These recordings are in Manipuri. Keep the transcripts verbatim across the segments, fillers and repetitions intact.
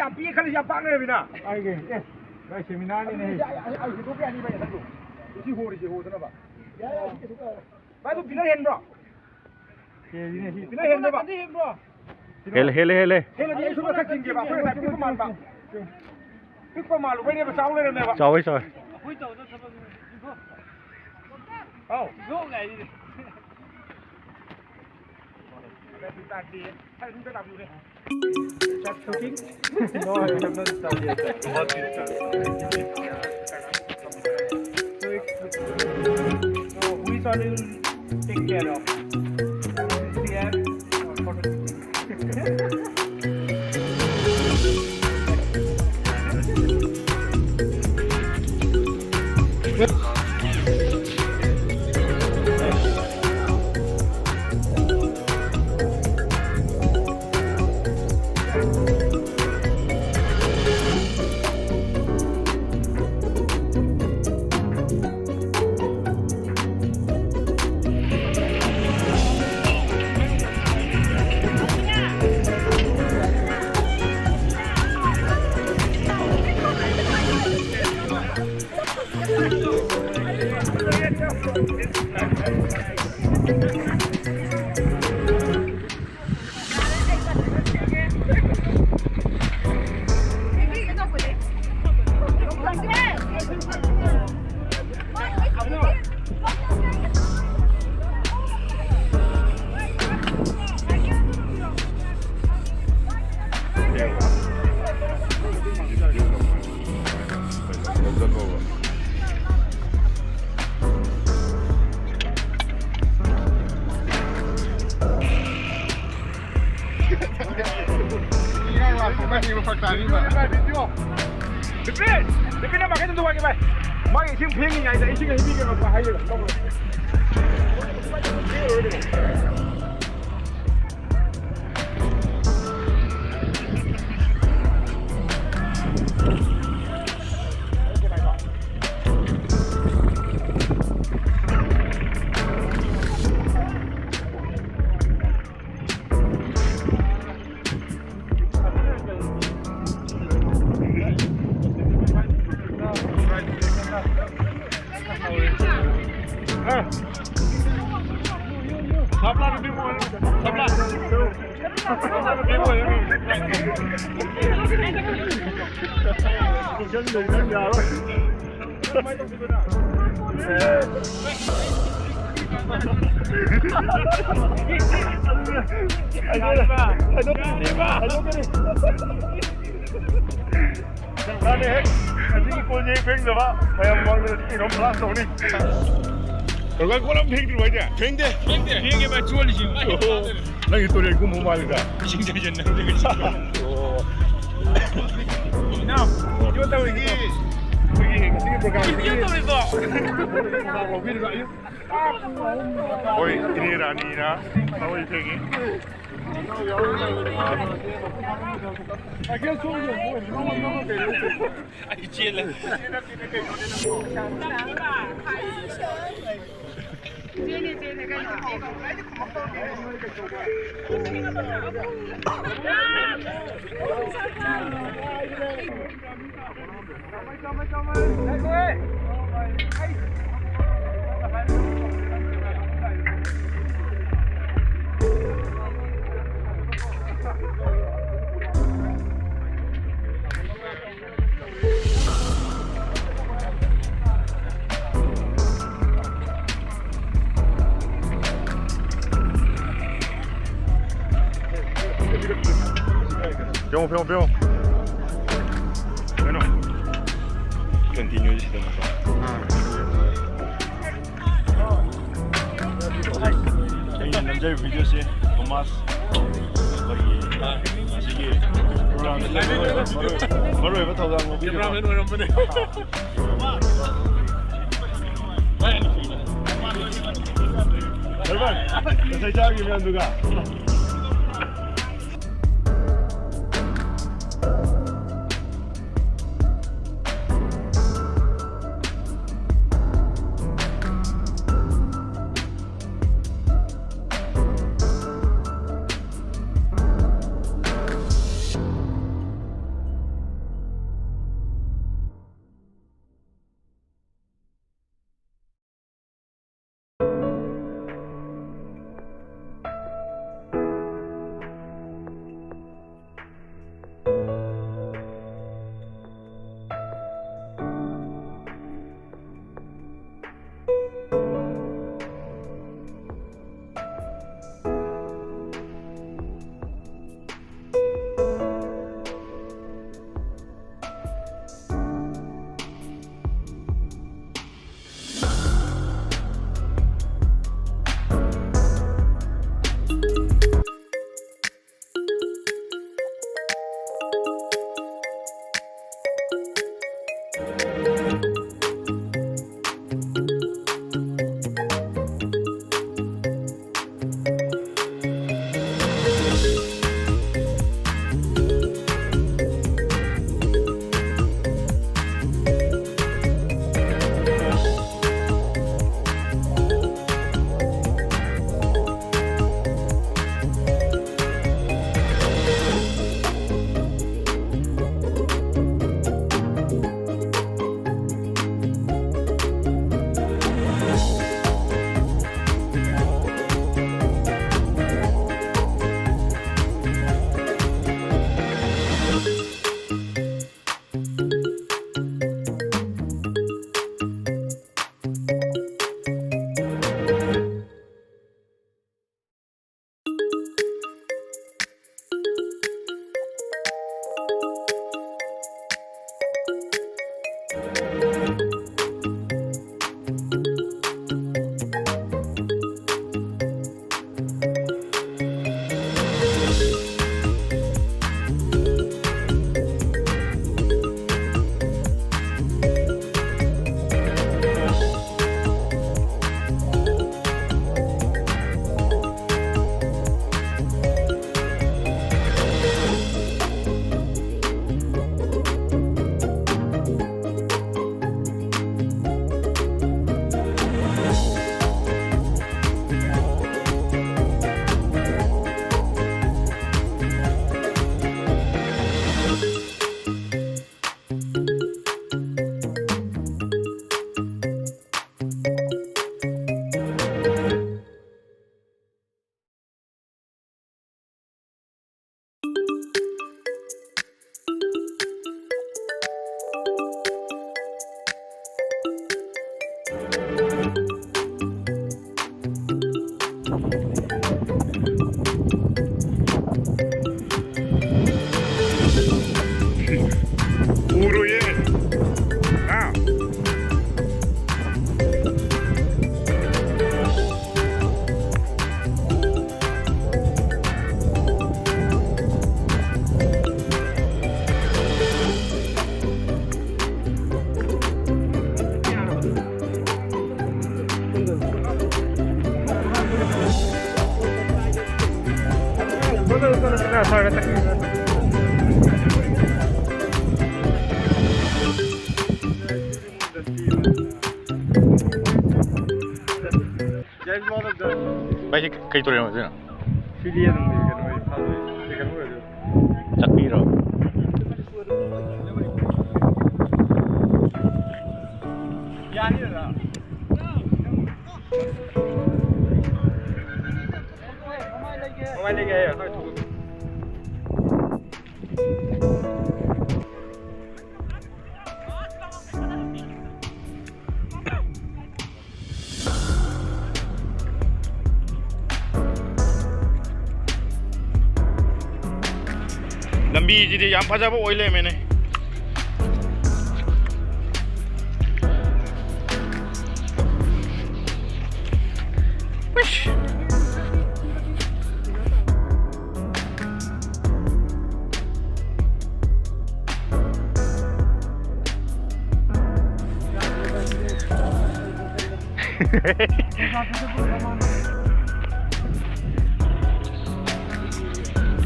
ꯌꯥꯝ ꯄꯤꯛꯑꯦ ꯈꯜꯂꯤꯁꯦ ꯌꯥꯝ ꯄꯥꯛꯅ ꯂꯩꯔꯝꯃꯤꯅ꯫ ꯑꯩꯒꯤ, ꯑꯦ, ꯚꯥꯏ, ꯁꯦꯃꯤꯅꯥꯔꯅꯤꯅꯦ꯫ ꯑꯩ, ꯑꯩ, ꯑꯩ ꯍꯦꯟꯗꯣꯛꯄ ꯌꯥꯅꯤ, ꯚꯥꯏ, ꯅꯪꯗꯣ꯫ ꯁꯤ ꯍꯣꯔꯤꯁꯦ ꯍꯣꯗꯅꯕ꯫ ꯌꯥꯏ, ꯌꯥꯏ, ꯀꯩꯁꯨ ꯀꯥꯏꯔꯣꯏ꯫ ꯚꯥꯏ, ꯑꯗꯨ ꯄꯤꯅꯔ ꯍꯦꯟꯕ꯭ꯔꯣ? ꯍꯦꯜꯂꯤꯅꯦ, ꯁꯤ꯫ ꯄꯤꯅꯔ ꯍꯦꯟꯕ꯭ꯔꯣ? ꯍꯦꯜꯂꯦ, ꯍꯦꯜꯂꯦ, ꯍꯦꯜꯂꯦ꯫ ꯍꯦꯜꯂꯗꯤ ꯑꯩ ꯁꯣꯝꯗ ꯈꯔ ꯆꯤꯡꯒꯦꯕ, ꯑꯩꯈꯣꯏ ꯉꯁꯥꯏ ꯄꯤꯛꯄ ꯃꯥꯟꯕ꯫ ꯄꯤꯛꯄ ꯃꯥꯜꯂꯨꯕꯩꯅꯦꯕ, ꯆꯥꯎ ꯂꯩꯔꯝꯃꯦꯕ꯫ ꯆꯥꯎꯋꯦ, ꯆꯥꯎꯋꯦ꯫ ꯑꯧ꯫ No, I have not started yet. What is that? So it's, so who is already take care of? P R or photo? ꯅꯨꯄꯤ, ꯅꯨꯄꯤ ꯅꯪ ꯃꯥꯏꯀꯩꯗ ꯑꯝꯇ ꯋꯥꯏꯒꯦ ꯚꯥꯏ꯫ ꯃꯥꯒꯤ ꯏꯁꯤꯡ ꯐꯦꯡꯉꯤꯉꯩꯗ ꯏꯁꯤꯡ ꯍꯩꯕꯤꯒꯦ ꯍꯥꯏꯔꯒ꯫ ꯁꯥꯞꯂꯥ ꯅꯨꯄꯤ ꯃꯣꯏ, ꯁꯥꯞꯂꯥ꯫ ꯁꯥꯞꯂꯥ ꯅꯨꯄꯤ ꯃꯣꯏ꯫ ꯀꯣꯏꯁꯟꯗꯣ ꯅꯪ ꯌꯥꯔꯣꯏ꯫ ꯃꯥꯅꯦ, ꯍꯦꯛ ꯑꯁꯤꯒꯤ ꯀꯣꯜꯁꯦ ꯍꯦꯛ ꯐꯦꯡꯗꯕ ꯃꯌꯥꯝ ꯃꯃꯥꯡꯗ ꯀꯩꯅꯣꯝ ꯐ꯭ꯂꯥꯁ ꯇꯧꯅꯤ꯫ ꯀꯔꯝ ꯀꯥꯟ ꯀꯣꯜ ꯑꯃ ꯐꯦꯡꯗ꯭ꯔꯤꯕꯣ ꯍꯥꯏꯁꯦ? ꯐꯦꯡꯗꯦ, ꯐꯦꯡꯗꯦ꯫ ꯐꯦꯡꯉꯦ ꯚꯥꯏ, ꯆꯣꯠꯂꯤꯁꯤꯡ꯫ ꯑꯣ, ꯅꯪꯒꯤ ꯇꯨꯔꯦꯜ ꯀꯨꯝꯕ ꯃꯥꯜꯂꯤꯗ꯫ ꯏꯁꯤꯡ ꯆꯥꯏꯁꯤꯟꯅꯕꯗꯒꯤ ꯆꯣꯠꯂꯤ꯫ ꯑꯣ꯫ ꯏꯅꯥꯎ, ꯚꯤꯗꯤꯑꯣ ꯇꯧꯔꯤꯒꯦ꯫ ꯑꯩꯈꯣꯏꯒꯤ ꯉꯁꯤꯒꯤ ꯄ꯭ꯔꯣꯒ꯭ꯔꯥꯝꯁꯤꯒꯤ ꯚꯤꯗꯤꯑꯣ ꯇꯧꯔꯤꯕꯣ? ꯄ꯭ꯔꯣꯒ꯭ꯔꯥꯝ ꯂꯧꯕꯤꯔꯤꯕ ꯑꯌꯨꯛ ꯍꯣꯏ, ꯏꯅꯦ ꯔꯥꯅꯤꯅ ꯊꯃꯣꯏ ꯊꯦꯡꯉꯤ꯫ ꯑꯩ ꯆꯦꯜꯂꯦ꯫ ꯄꯤꯌꯣ, ꯄꯤꯌꯣ, ꯄꯤꯌꯣ꯫ ꯀꯩꯅꯣ? ꯀꯟꯇꯤꯅ꯭ꯌꯨ ꯁꯤꯗ ꯅꯠꯇ꯭ꯔꯣ? ꯑꯥ꯫ ꯑꯩꯅ ꯅꯝꯖꯔꯤꯕ ꯚꯤꯗꯤꯑꯣꯁꯦ ꯊꯣꯃꯥꯁ, ꯑꯩꯈꯣꯏꯒꯤ ꯑꯁꯤꯒꯤ ꯄ꯭ꯔꯣꯒ꯭ꯔꯥꯝꯁꯤꯗ ꯃꯔꯨ ꯑꯣꯏꯕ, ꯃꯔꯨ ꯑꯣꯏꯕ ꯊꯧꯗꯥꯡ ꯂꯧꯕꯤꯔꯤꯕ ꯀꯦꯃꯦꯔꯥꯃꯦꯟ ꯑꯣꯏꯔꯝꯕꯅꯦ꯫ ꯁꯔꯕꯟ, ꯉꯁꯥꯏ ꯆꯥꯈꯤꯕ ꯃꯌꯥꯝꯗꯨꯒ꯫ ꯎꯔꯣꯏꯌꯦ꯫ ꯑꯥ꯫ ꯚꯥꯏ, ꯁꯤ ꯀꯩ ꯇꯨꯔꯦꯟ ꯑꯣꯏꯗꯣꯏꯅꯣ? ꯁꯤꯗꯤ ꯑꯗꯨꯝ ꯀꯩꯅꯣ ꯑꯣꯏ, ꯐꯥꯗꯣꯏ, ꯀꯩꯅꯣ ꯑꯣꯏꯗꯣꯏ꯫ ꯆꯥꯛꯄꯤꯔꯣ? ꯌꯥꯅꯤꯗꯅ꯫ ꯀꯃꯥꯏ ꯂꯩꯒꯦ? ꯍꯣꯏ, ꯊꯣꯛꯂꯛꯑꯣ꯫ ꯂꯝꯕꯤꯁꯤꯗꯤ ꯌꯥꯝ ꯐꯖꯕ ꯑꯣꯏ ꯂꯩꯔꯝꯃꯦꯅꯦ꯫ ꯎꯏꯁ꯫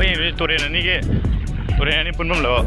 ꯑꯩꯈꯣꯏ ꯇꯨꯔꯦꯟ ꯑꯅꯤꯒꯤ, ꯇꯨꯔꯦꯟ ꯑꯅꯤ ꯄꯨꯟꯐꯝ ꯂꯧ꯫